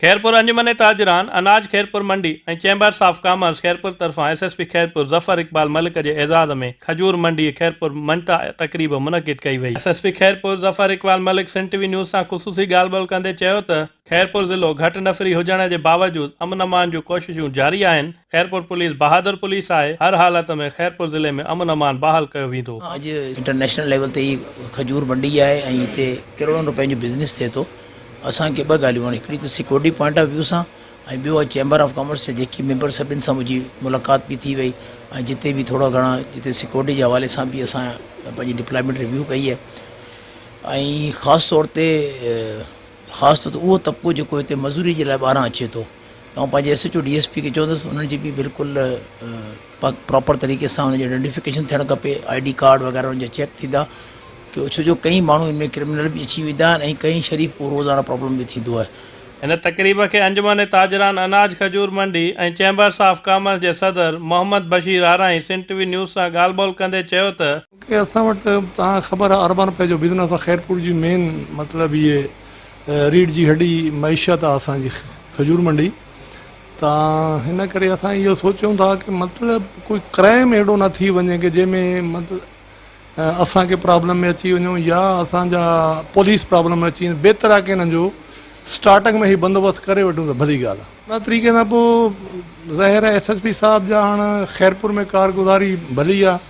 خيرپور انجمن تاجران اناج خيرپور منڊي ۽ chambers of commerce Khairpur طرفان S S P Khairpur Zafar Iqbal Malik جي اعزاز ۾ کجور منڊي خيرپور مڃتا تقريب منعقد ڪئي وئي. S S P Khairpur Zafar Iqbal Malik Sindh T V news سان خصوصي ڳالهه ٻولهه ڪندي چيو ته خيرپور ضلعو گهٽ نفري هجڻ جي باوجود امن امان جون ڪوششون جاري آهن، خيرپور پوليس بهادر پوليس آهي، هر حالت ۾ خيرپور ضلعي ۾ امن امان بحال ڪيو ويندو. اڄ انٽرنيشنل ليول تي هي کجور منڊي آهي ۽ هتي ڪروڙن روپين جو بزنس ٿئي ٿو. اسان کي ٻه ڳالهيون آهن هڪڙي ته سيڪيورٽي پوائنٽ آف ويو سان ۽ ٻيو آهي چيمبر آف ڪامرس جا جيڪي ميمبر سڀني سان منهنجي ملاقات به ٿي وئي ۽ جتي به ٿورا گهڻا جتي سيڪيورٽي جي حوالي سان به اسان پنهنجي ڊپلائمينٽ ريويو ڪئي آهي ۽ خاص طور تي خاص طور تي اهو طبقو جيڪو هتي مزوري جي لاء ٻاهران اچي ٿو ته آئون پنهنجي S H O D S P کي چوندس انهن جي به بلڪل پراپر طريقي سان ان جي آئيڊنٽيفڪيشن ٿيڻ کپي I D card وغيره ان جا چيڪ ٿيندا ڪيو ڇو جو ڪئين ماڻهو ان ۾ ڪرمنل به اچي ويندا آهن ۽ ڪئين شريف پوء روزانه پرابلم به ٿيندو آهي. هن تقريب کي انجمن تاجران اناج کجور منڊي ۽ چيمبرس آف ڪامرس جي صدر Muhammad Bashir Arain Sindh T V news سان ڳالهه ٻولهه ڪندي چيو ته، ڪي اسان وٽ توهان کي خبر آهي اربن رپئي جو بزنس آهي خيرپور جي مين مطلب هي ريڙهه جي هڏي معيشت آهي اسان جي کجور منڊي ته هن ڪري اسان اهو سوچيون ٿا ڪي مطلب ڪوئي ڪرائم اهڙو نه ٿي وڃي ڪي جنهن ۾ مطلب اسان کي پرابلم ۾ اچي وڃون يا اسان جا پوليس پرابلم ۾ اچي وڃي بهتر آهي ڪي انهن جو اسٽارٽنگ ۾ هي بندوبست ڪري وٺون ته ڀلي ڳالهه آهي. ان طريقي سان پوء ظاهر آهي ايس ايس پي صاحب جا هاڻ خيرپور ۾ ڪارگذاري ڀلي آهي.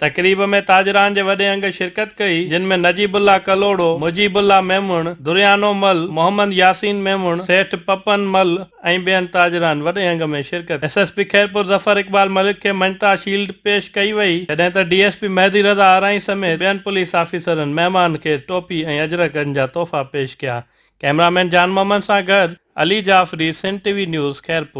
تقريب ۾ تاجران جي وڏي انگ شرڪت ڪئي، جن ۾ نجيب الله ڪلهوڙو، مجيب الله ميمڻ، دريانو مل، محمد ياسين ميمڻ، سيٺ پپن مل ۽ ٻين تاجران وڏي انگ ۾ شرڪت S S P Khairpur Zafar Iqbal Malik کي مڃتا شيلڊ پيش ڪئي وئي، جڏهن ته D S P Mehdi Raza Arain سميت ٻين پوليس آفيسرن مهمان کي ٽوپي ۽ اجرڪن جا تحفا پيش ڪيا. ڪئميرا مين جان محمد سان گڏ Ali Jafri, Sindh T V news, Khairpur.